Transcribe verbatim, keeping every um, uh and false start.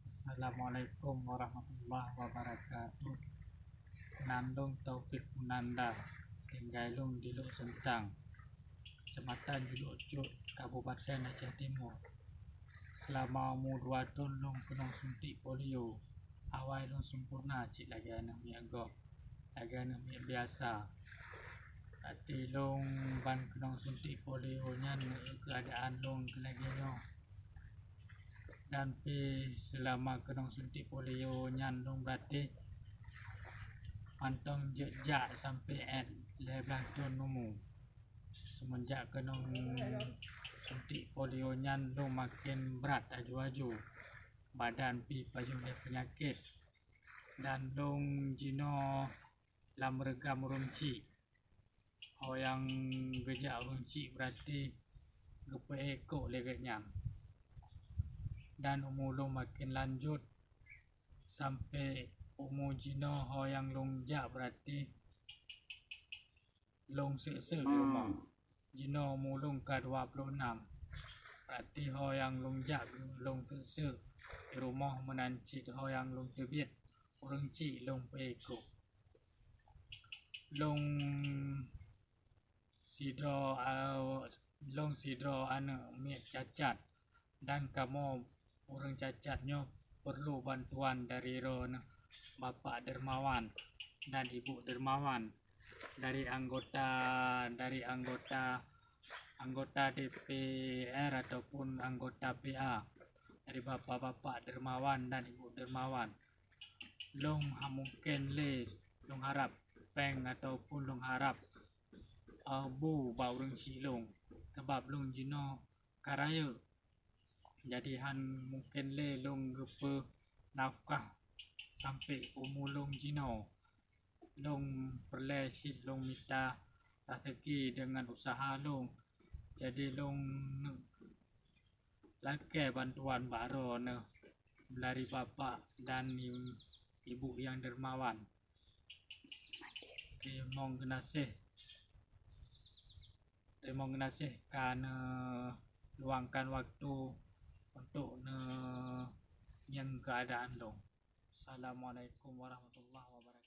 Assalamualaikum warahmatullahi wabarakatuh. Nan lôn Taufik Munanda, tinggai lôn di Lhokseuntang, Kecamatan Juluk Cut, Kabupaten Aceh Timur. Seulama umu dua thon lôn keunong suntik polio. Awai lôn sempurna cit lagée aneuk miet gob, lagée aneuk miet biasa. Berarti lôn ban keunong suntik polio nyan keuadaan lôn keu lagée nyoe. Dan pih seulama keunong suntik polio nyan lôn berarti mantong jeuet jak sampoe ét lhée blaih thon umu. Seumeunjak keunong suntik polio nyan lôn maken brat aju-aju, badan pih pajoh lé peunyakét. Dan lôn jinoe lam reugam ureuëng chik. Ho nyang geujak ureuëng chik berarti geupeuék kok lé gét nyan. Dan umu lôn maken lanjut sampoe umu jinoe ho nyang lôn jak berarti lôn seuk-seuk di rumoh. Jinoe umu lôn ka dua ploh nam. Berarti ho nyang lôn jak lôn seuk-seuk di rumoh meunan cit ho nyang lôn teubiet ureuëng chik lôn peuék kok. Lôn sidroe, lôn sidroe aneuk miet cacat, dan kamoe ureuëng cacat nyoe peurlu bantuan dari droeneuh Bapak Dermawan dan Ibu Dermawan, dari anggota, dari anggota, anggota D P R ataupun anggota P A, dari bapak-bapak dermawan dan ibu dermawan. Lôn ha mungken lé lôn harab péng ataupun lôn harab bu bak ureuëng chik lôn, sabab lôn jinoe ka rayeuk. Jadi han mungken lé lôn geupeu nafkah sampoe umu lôn jinoe. Lôn peureulée cit lôn mita raseuki deungon useuha lôn. Jadi lôn lakée bantuan bak droeneuh dari bapak dan ibu nyang dermawan. Teurimong geunaséh, teurimong geunaséh ka neuluangkan waktu untuk neungieng keuadaan lôn. Assalamualaikum warahmatullahi wabarakatuh.